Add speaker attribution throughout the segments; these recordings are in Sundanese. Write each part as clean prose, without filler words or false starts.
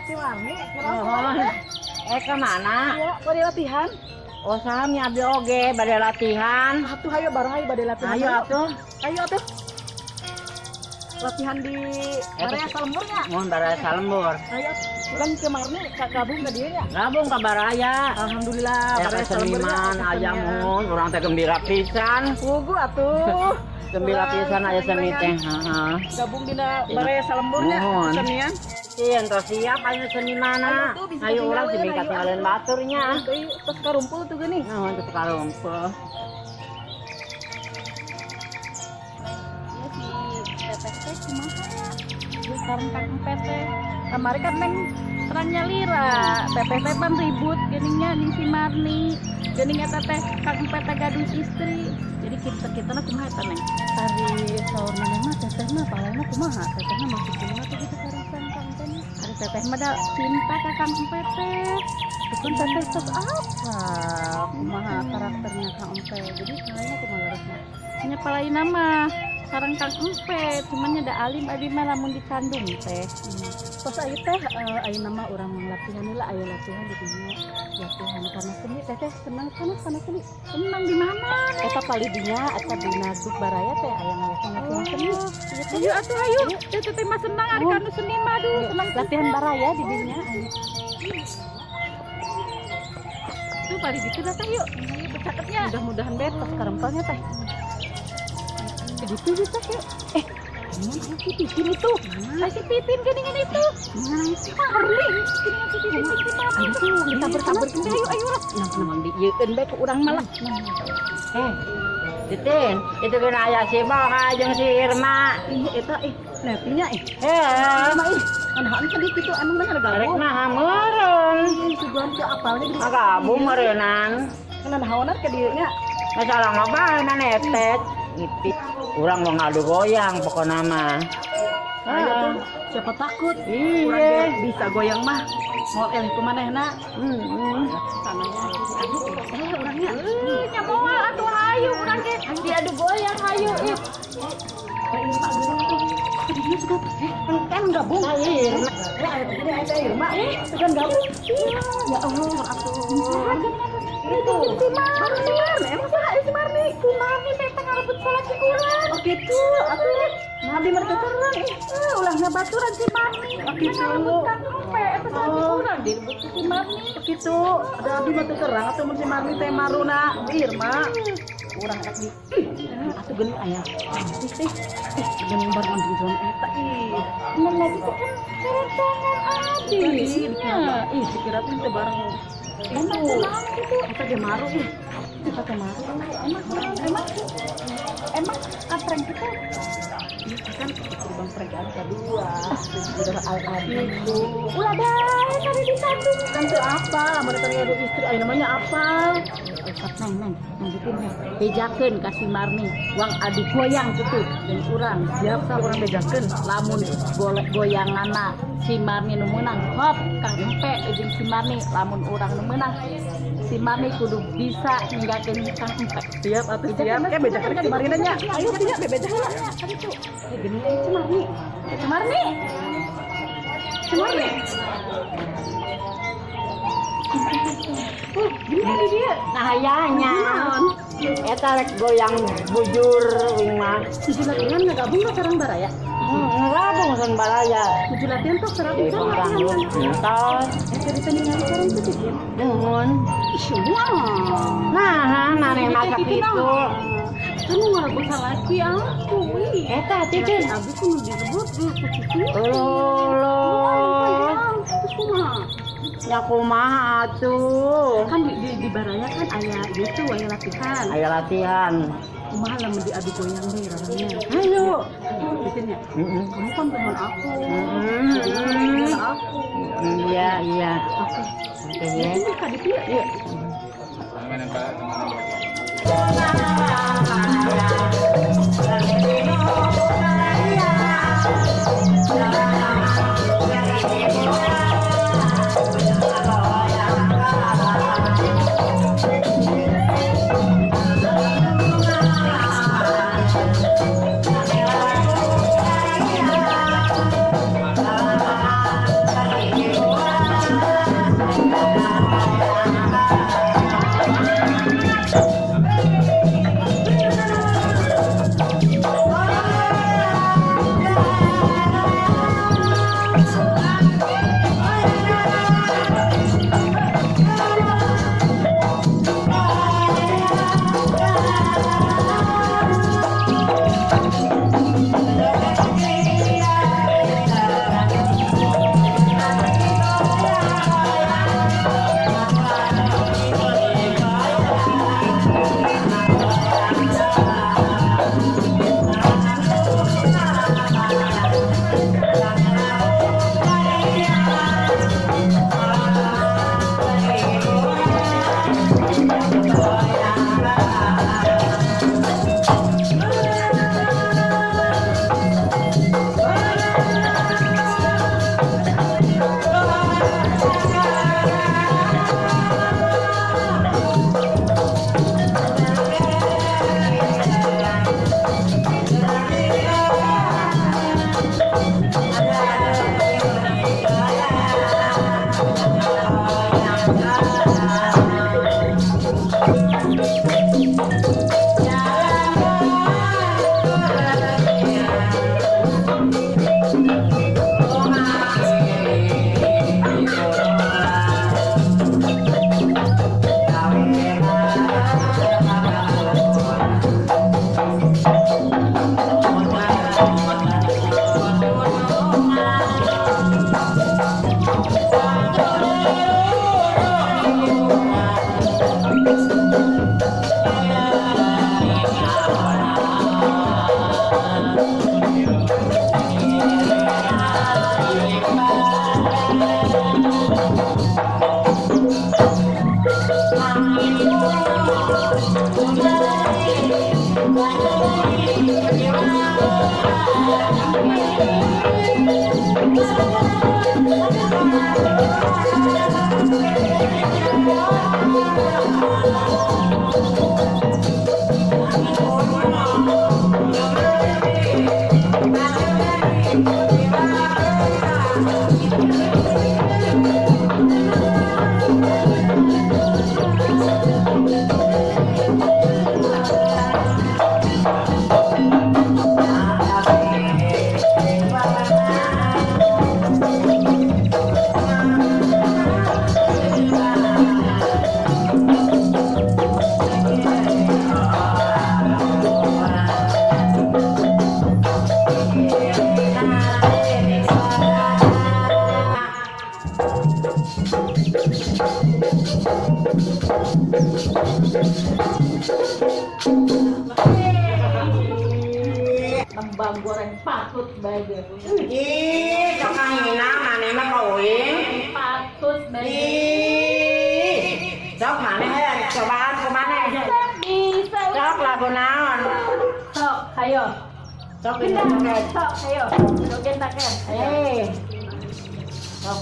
Speaker 1: Si Marni.
Speaker 2: Nuhun. Eh, kemana?
Speaker 1: Iya, bade latihan.
Speaker 2: Oh, sami, abdi oge bade latihan.
Speaker 1: Atuh hayo bareng, hayo bade latihan.
Speaker 2: Ayo atuh.
Speaker 1: Ayo atuh. Latihan di Baraya Salembur nya.
Speaker 2: Mohon, Baraya Salembur.
Speaker 1: Ayo, kan kemarin Kak gabung ke dieu nya.
Speaker 2: Gabung ke Baraya.
Speaker 1: Alhamdulillah,
Speaker 2: Ya
Speaker 1: Baraya Salembur nya.
Speaker 2: Keseniman aya, muhun urang teh gembira pisan.
Speaker 1: Puguh atuh.
Speaker 2: Gembira pisan aya seni teh. Heeh.
Speaker 1: Gabung dina Baraya Salembur nya,
Speaker 2: Muhun.
Speaker 1: Kesenian.
Speaker 2: Iya, entos siap ayo senimana.
Speaker 1: Ayo tuh, bisa
Speaker 2: Ayo urang
Speaker 1: ketinggalan,
Speaker 2: sih
Speaker 1: ayo.
Speaker 2: Katinggalan baturnya.
Speaker 1: Ayo, tos karumpul tuh geuning.
Speaker 2: Nuhun, teu karumpul.
Speaker 3: Ya, si teteh teh kumaha ya sareng Kang Empet teh? Kamari kan neng terang nyalira teteh teh pan ribut geningnya ning si Marni, gening eta teh Kang Empet teh gaduh istri, jadi kita kita na kumaha eta, Neng?
Speaker 1: Ari saur maneh mah, teteh mah palana kumaha? Teteh mah maksud kumaha tuh gitu sareng Kang Empet mah?
Speaker 3: Ari teteh mah da cinta ka Kang Empet teh.
Speaker 1: Itu kan teteh tos apa? Kumaha karakternya Kang Empet? Jadi palana kumaha leresna?
Speaker 3: Nya palaina mah sareng Kang Empet, cuman nya da alim abi mah lamun dicandung teh.
Speaker 1: Tos ayeuna teh ayeuna mah urang latihan lah, aya latihan di dinya. Latihan karena seni, teteh senang kana kana seni.
Speaker 3: Senang di mana?
Speaker 1: Eta palih dinya eta dina grup Baraya teh aya ngayakeun latihan seni.
Speaker 3: Ayo atuh, ayo. Teteh teh mah senang ari kanu seni mah, aduh, senang.
Speaker 1: Latihan Baraya di dinya aya.
Speaker 3: Tuh palih ditu dah teh, yuk. Ayo bercakepnya.
Speaker 1: Mudah-mudahan beres karempelnya teh. Gitu gitu teh yuk. Eh, gimana si Titin itu?
Speaker 3: Mana? Si Titin geuningan itu.
Speaker 1: Mana sih?
Speaker 3: Marni. Geuningan si Titin si Marni.
Speaker 1: Aduh,
Speaker 3: Sabar-sabar ayo ayo lah. Nang diieukeun bae ku urang malah.
Speaker 2: Eh, Titin, itu kena aya si Boha jeung si Irma.
Speaker 1: Iya, eta ih, netinya ih.
Speaker 2: Eh,
Speaker 1: Irma ih, kan kan gitu emang mana
Speaker 2: rek
Speaker 1: gabung.
Speaker 2: naha meureun.
Speaker 1: Ih, suguhan teu apalnya gede.
Speaker 2: Gabung meureunan.
Speaker 1: Kan naonan ke dieu nya.
Speaker 2: Masalah mah bae mana tet. Ngipi. Urang mau ngadu goyang pokokna mah.
Speaker 1: Ayo tuh, siapa takut?
Speaker 2: Iya.
Speaker 1: Urang ge bisa goyang mah. Mau eleh ku manehna.
Speaker 2: Heeh.
Speaker 1: Sananya. Aduh, eh urangnya.
Speaker 3: Eh, nya moal atuh, hayu urang ge diadu goyang, hayu ih.
Speaker 1: Eh, Irma geuning tuh. Tadinya suka eh kan gabung.
Speaker 2: Irma.
Speaker 1: Eh, aya begini aya Irma eh sugan gabung. Ya Allah, atuh.
Speaker 3: Itu si Marni.
Speaker 1: Si Marni, emang saha si Marni?
Speaker 3: Si Marni teh ngarebut salaki urang.
Speaker 1: Oh gitu, atuh. Nah, abdi mah teu terang ih.
Speaker 3: Eh, ulah ngabaturan si Marni.
Speaker 1: Oh, gitu.
Speaker 3: Ngarebut Kang Empe eta salaki
Speaker 1: Oh.
Speaker 3: urang direbut ku si Marni.
Speaker 1: Oh gitu, ada abdi mah teu terang atuh mun si Marni teh maruna Irma. Urang rek di ih, atuh geuning aya. Ih, ih, ih, geuning bareng jeung eta ih.
Speaker 3: Bener lagi teh kan sarencangan abdi.
Speaker 1: Ih, dikira, ih, dikira tuh teu bareng.
Speaker 3: Emang
Speaker 1: Itu,
Speaker 3: kunaon kitu?
Speaker 1: Eta ge maru ih. Eta teh maru.
Speaker 3: Emang emang emang kapren kita.
Speaker 1: Iya, kan istri Bang Frank anu kadua. Saudara Al Adi itu.
Speaker 3: Ulah dae tadi disandung.
Speaker 1: Kan teu apa, lamun eta ngadu istri aya namanya apa?
Speaker 3: Sok neng neng lanjutin teh. Bejakeun ka si Marni, wang adu goyang kitu jeung urang.
Speaker 1: Siap, sal urang bejakeun.
Speaker 3: Lamun goyanganna si Marni nu meunang, hop Kang Empe jeung si Marni. Lamun urang nu meunang, si Marni kudu bisa ninggalkeun Kang Empe.
Speaker 1: Siap atuh, siap. Eh, bejakeun ka si Marni nya. Ayo nya bebeja heula.
Speaker 3: Itu.
Speaker 1: Eh, geuning aya si Marni.
Speaker 3: Si Marni.
Speaker 1: Si Marni. Gini di dia.
Speaker 2: Nah, hayanya. Eta rek goyang bujur wing mah.
Speaker 1: Tujuh latihan ngagabung ka sareng Baraya.
Speaker 2: Ngagabung sareng Baraya.
Speaker 1: Tujuh latihan tuh sareng
Speaker 2: Jadi
Speaker 1: sareng
Speaker 2: bang
Speaker 1: latihan.
Speaker 2: Tos.
Speaker 1: Eh, cerita ningali sareng tuh Titin.
Speaker 2: Nuhun.
Speaker 1: Ih, wah.
Speaker 2: Nah, maneh masak gitu.
Speaker 1: Kan mau ngarebut salaki aku. Ih.
Speaker 2: Eta Titin.
Speaker 1: Abis nu direbut ku Titin.
Speaker 2: Loh,
Speaker 1: Terus kumaha?
Speaker 2: Ya kumaha atuh?
Speaker 1: Kan di Baraya kan aya gitu, aya latihan.
Speaker 2: Aya latihan.
Speaker 1: Kumaha lamun diadu goyang deh orangnya.
Speaker 2: Ayo.
Speaker 1: Titin ya.
Speaker 2: Heeh.
Speaker 1: Kamu kan teman aku.
Speaker 2: Mm-mm.
Speaker 1: Jadi kamu aku.
Speaker 2: Iya, iya.
Speaker 1: Oke.
Speaker 2: Oke ya.
Speaker 1: Ini kak Diti ya? Iya.
Speaker 2: Thank
Speaker 3: Tembang goreng patut bae ge.
Speaker 2: Ih, sok kahina maneh mah ka uing.
Speaker 3: Patut bae.
Speaker 2: Ih, sok maneh hayang cobaan ku maneh.
Speaker 3: Bisa.
Speaker 2: Sok lagu naon?
Speaker 3: Sok, hayo.
Speaker 2: Sok
Speaker 3: Pindah,
Speaker 2: joget.
Speaker 3: sok, hayo. Joget tak ya? Hayo.
Speaker 2: Eh. Sok.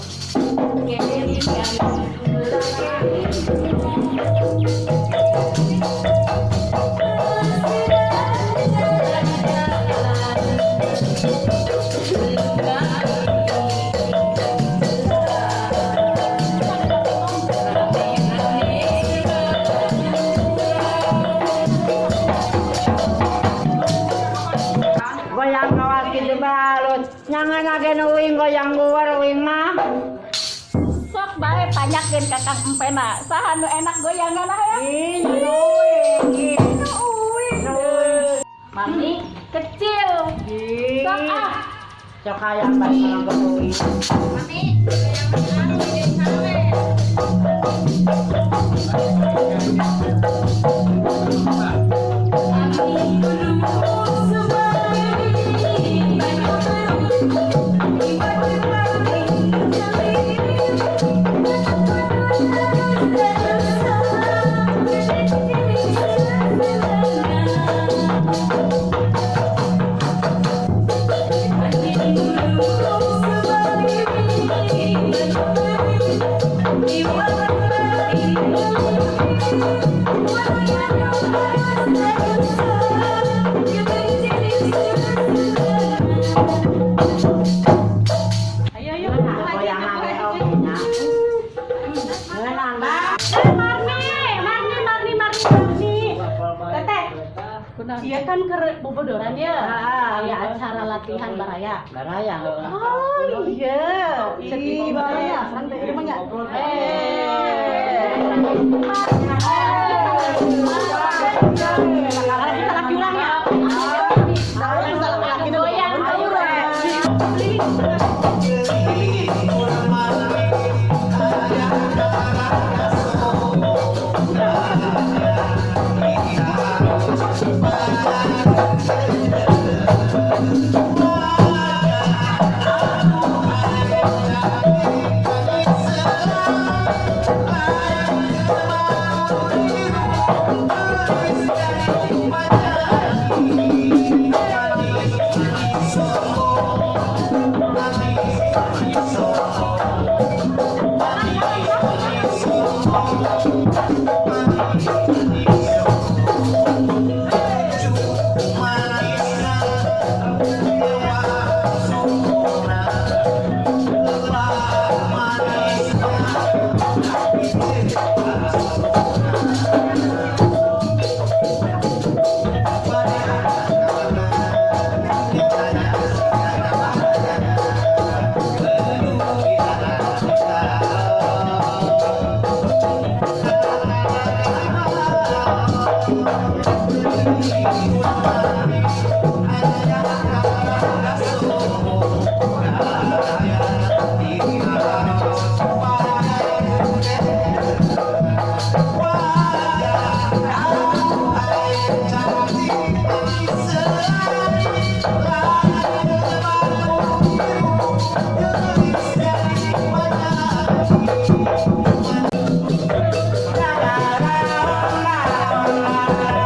Speaker 2: Goyang kawas kitu balut. Nyangan age nu uing goyang guar uing mah.
Speaker 3: Sok bae tanyakeun ka Kang Empena. Saha nu enak goyangan hayang?
Speaker 2: Ih, nu uing.
Speaker 3: Nu uing. Mami kecil.
Speaker 2: Ih.
Speaker 3: Sok ah.
Speaker 2: Sok hayang bae kalau uing.
Speaker 3: Mami, goyang jeung sawe. Ayo ayo.
Speaker 2: Goyangan ge oge nya. Ngeunang ba.
Speaker 3: Eh, Marni, Marni, Marni, Marni, Marni.
Speaker 1: Teteh, dia kan ke bobodoran ya. Kayak acara latihan baraya.
Speaker 2: Baraya.
Speaker 1: Oh iya, jadi baraya. Santai emangnya. Eh. Lagi salah curang ya. Salah laki
Speaker 3: Goyang,
Speaker 2: La la la la la.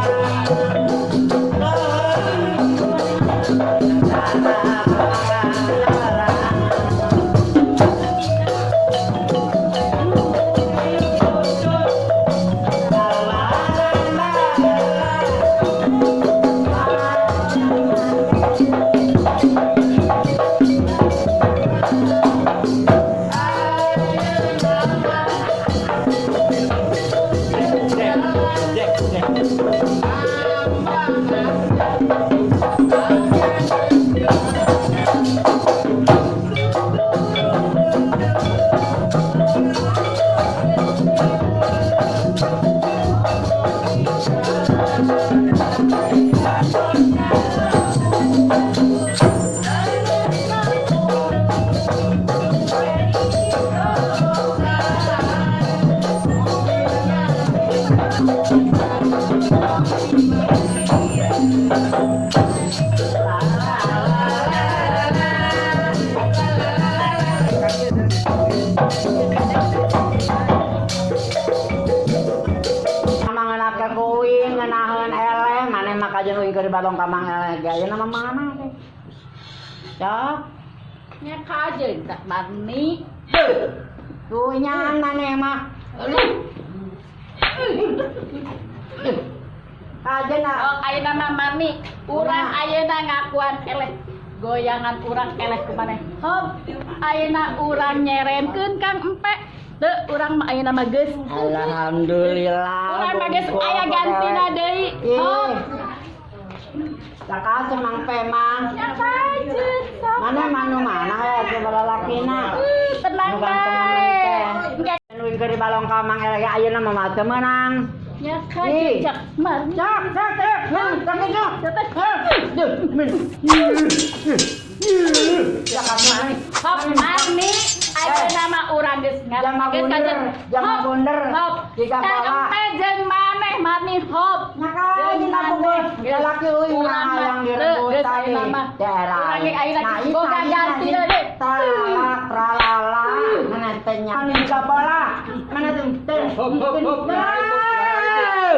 Speaker 2: Mangenakeun ku uing ngeunaheun eleh, maneh mah kajeun uing keur dibalong ka Mang Eleh ge ayeuna mah mana teh. Cok,
Speaker 3: Nya kajeun Kak Marni.
Speaker 2: tuh maneh mah. Kajeun ah.
Speaker 3: Oh, ayeuna mah Marni, urang ayeuna ngakuan eleh. Goyangan urang eleh ku maneh. Hop, ayeuna urang nyerenkeun Kang Empe. Teu urang mah ayeuna mah geus.
Speaker 2: Alhamdulillah.
Speaker 3: Urang mah geus aya gantina deui. Hop.
Speaker 2: Cakal Mang Pe mah.
Speaker 3: Nya kajeun sok.
Speaker 2: Mana manu mana ya coba lalakina.
Speaker 3: Tenang
Speaker 2: Nu ganteng
Speaker 3: bae.
Speaker 2: teh. Uing keur dibalong ka Mang Eleh ge ayeuna mah mah teu meunang.
Speaker 3: Nya kajeun Cak Marni.
Speaker 2: Cak, cak, cak. Cak, cak, cak. Duh, min. Cak atuh.
Speaker 3: Hop Marni, ayeuna mah urang geus
Speaker 2: Jama
Speaker 3: geus
Speaker 2: bunder,
Speaker 3: kajeun.
Speaker 2: jama
Speaker 3: Hop,
Speaker 2: bunder.
Speaker 3: Hop.
Speaker 2: Jika
Speaker 3: Kang
Speaker 2: bola.
Speaker 3: Empe jeung maneh Marni hop.
Speaker 2: Nya kajeun pukul. Lalaki uing mah hayang direbut
Speaker 3: Geus
Speaker 2: tadi.
Speaker 3: ayeuna mah.
Speaker 2: Daerah.
Speaker 3: Urang ge ayeuna
Speaker 2: Nah,
Speaker 3: boga ganti deui.
Speaker 2: Tralala, tralala. Mana teh nya? Mana jika bola? Mana tuh? Teh.
Speaker 4: Hop, hop, hop.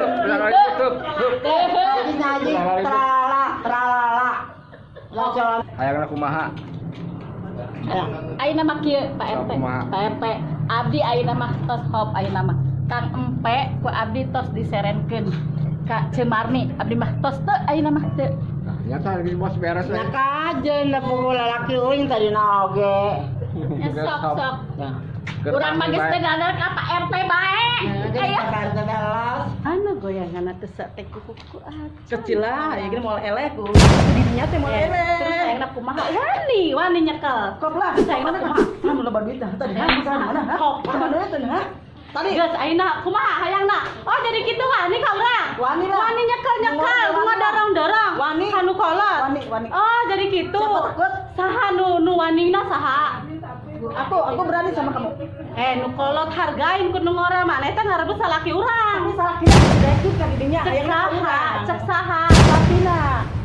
Speaker 4: Belah ribut, hop, hop.
Speaker 2: Ngaji ngaji tralala, tralala. Lah jalan.
Speaker 4: Hayangna kumaha?
Speaker 3: Ayeuna mah kieu Pak RT.
Speaker 4: Kumaha?
Speaker 3: Pak RT, abdi ayeuna mah tos hop ayeuna mah. Kang Empe ku abdi tos diserenkeun ka Ceu Marni. Abdi mah tos teu ayeuna mah teu.
Speaker 4: Nah, nyata lagi bos beres
Speaker 2: Nya
Speaker 4: we.
Speaker 2: kajeun da pukul lalaki uing tadi na oge.
Speaker 3: Ya sok sok.
Speaker 2: Ya.
Speaker 3: Urang mah geus teu dadar ka Pak RT bae. Aya.
Speaker 2: Pak RT belos.
Speaker 1: Anu goyangan teh teh kuku aja.
Speaker 5: Kecil lah, ya gini mau eleh ku. Dirinya teh mau eleh.
Speaker 1: Terus sayangna kumaha? Wani, wani nyekel.
Speaker 5: Kop lah.
Speaker 1: Sayangna kumaha?
Speaker 5: Mana loba duit dah tadi? Hah? Mana? Hah?
Speaker 1: Kop.
Speaker 5: Mana tadi? Hah? Tadi.
Speaker 1: Geus ayeuna kumaha hayangna? Oh jadi kitu wani ka urang.
Speaker 5: Wani lah.
Speaker 1: Wani nyekel nyekel,
Speaker 5: Wani lah.
Speaker 1: dorong-dorong.
Speaker 5: Wani.
Speaker 1: Kanu kolot.
Speaker 5: Wani, wani.
Speaker 1: Oh jadi gitu.
Speaker 5: Siapa takut?
Speaker 1: Saha nu nu wanina saha?
Speaker 5: Aku berani sama kamu.
Speaker 1: Eh nu kolot hargain ku nu ngora maneh teh ngarebut salaki urang.
Speaker 5: Tapi salah kita direktif ka didinya
Speaker 1: Cek
Speaker 5: hayangna
Speaker 1: saha,
Speaker 5: urang.
Speaker 1: cek saha,
Speaker 5: Salakina.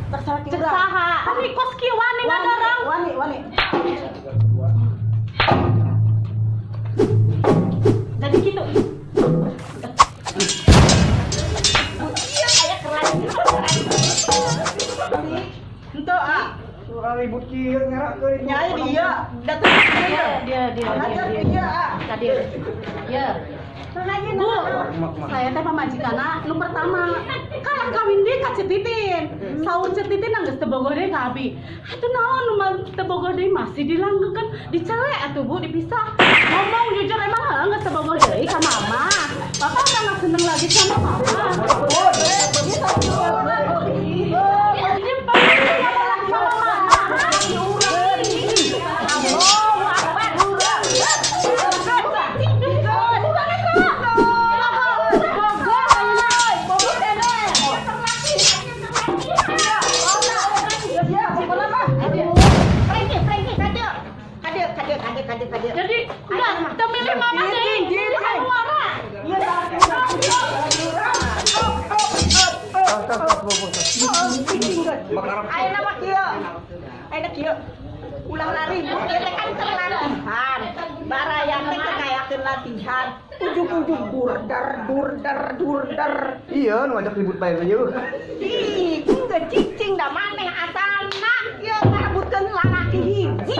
Speaker 5: Cek salaki
Speaker 1: cek
Speaker 5: urang.
Speaker 1: saha. Tapi kos kieu wani
Speaker 5: Wani,
Speaker 1: ngadorong.
Speaker 5: wani, wani.
Speaker 1: Jadi gitu.
Speaker 5: Henteu ah.
Speaker 4: Urang ribut kieu ngerakeun.
Speaker 5: Nyai dia, datang
Speaker 1: Dia dia dia
Speaker 5: Hajar
Speaker 1: dia.
Speaker 5: dia ah.
Speaker 1: Tadi. Ya. Bu, saya teh pamajikanna nu pertama. Kalah kawin deui ka Ceu Titin. Saur Ceu Titin geus teu bogoh deui ka abi. Atuh naon nu mah teu bogoh deui masih dilanggengkeun, dicele atuh Bu, dipisah. Ngomong jujur emang heuh geus teu bogoh deui ka mama. Bapak udah nggak seneng lagi sama mama. Ini pasti nggak mau lagi sama mama. Allahu Akbar.
Speaker 5: Ya, pokoknya mah.
Speaker 1: Jadi enggak, temilih mama deh.
Speaker 5: Cicing, cicing.
Speaker 1: Kamu ngora.
Speaker 5: Iya, salaki urang. Salaki urang.
Speaker 4: Tos, tos, tos, bu, bu, tos. Makarap.
Speaker 5: Ayeuna mah kieu. Ayeuna kieu. Ulah ribut ieu teh kan keur latihan. Baraya teh keur ngayakeun latihan. Ujug-ujug durder durder durder.
Speaker 4: Iya, nu ngajak ribut bae ieu.
Speaker 5: Ih, geus cicing da maneh asalna ieu ngarebutkeun lalaki hiji.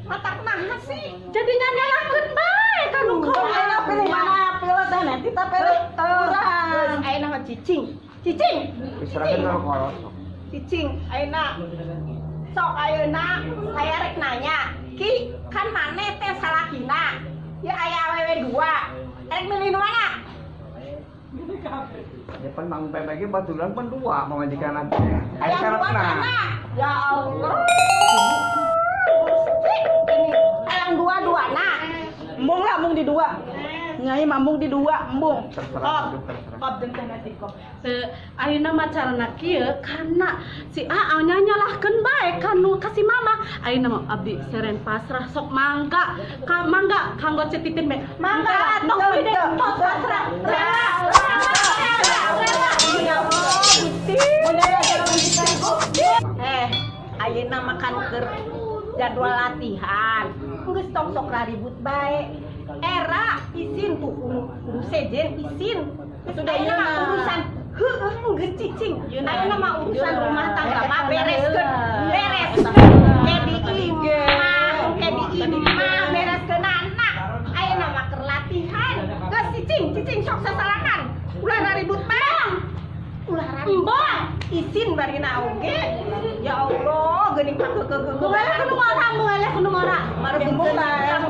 Speaker 5: Matak naha sih?
Speaker 1: Jadi nyanyalakeun bae ka nu
Speaker 5: Sok ayeuna pilih mana pilih teh nanti kita pilih urang. Ayeuna mah cicing. Cicing.
Speaker 4: Diserahkeun ka kolot.
Speaker 5: Cicing, ayeuna. Sok ayeuna saya rek nanya. Ki, kan maneh teh salakina. Ya aya awewe dua. Rek milih nu mana?
Speaker 4: Ya pan Mang Pem ge baturan pan dua pamajikan teh. Aya
Speaker 5: Yang dua
Speaker 4: syaratna.
Speaker 5: mana? Ya Allah. Gusti, ini yang dua-dua nah. Embung lah, embung di dua. Nyai mambung di dua, embung.
Speaker 4: Terserah, terserah.
Speaker 5: Kop jeung teh nanti kop.
Speaker 1: Teu ayeuna mah carana kieu karena si Aa nyanyalahkeun bae kanu ka si mama. Ayeuna mah abdi seren pasrah sok mangga. Ka mangga kanggo Ceu Titin bae. Mangga atuh we deh tos pasrah. Rela rela rela rela.
Speaker 5: Ya Allah, Gusti. Keur jadwal latihan. Geus tong sok ribut bae. Era isin tuh kudu kudu sejen isin. Geus
Speaker 1: Sudah
Speaker 5: ayeuna mah
Speaker 1: ieu.
Speaker 5: Urusan heueuh geus cicing.
Speaker 1: Yeuna.
Speaker 5: Ayeuna mah urusan
Speaker 1: Yeuna.
Speaker 5: rumah tangga mah bereskeun. Bereskeun. Ke di imah, ke di imah bereskeun anak. Ayeuna mah keur latihan. Geus cicing, cicing sok sasalaman. Ulah ribut bae. Ulah ribut.
Speaker 1: Embong.
Speaker 5: Isin barina oge. Ya Allah, geuning pakeukeuh.
Speaker 1: Eleh kudu ngora, mu eleh kudu ngora.
Speaker 5: Embong bae.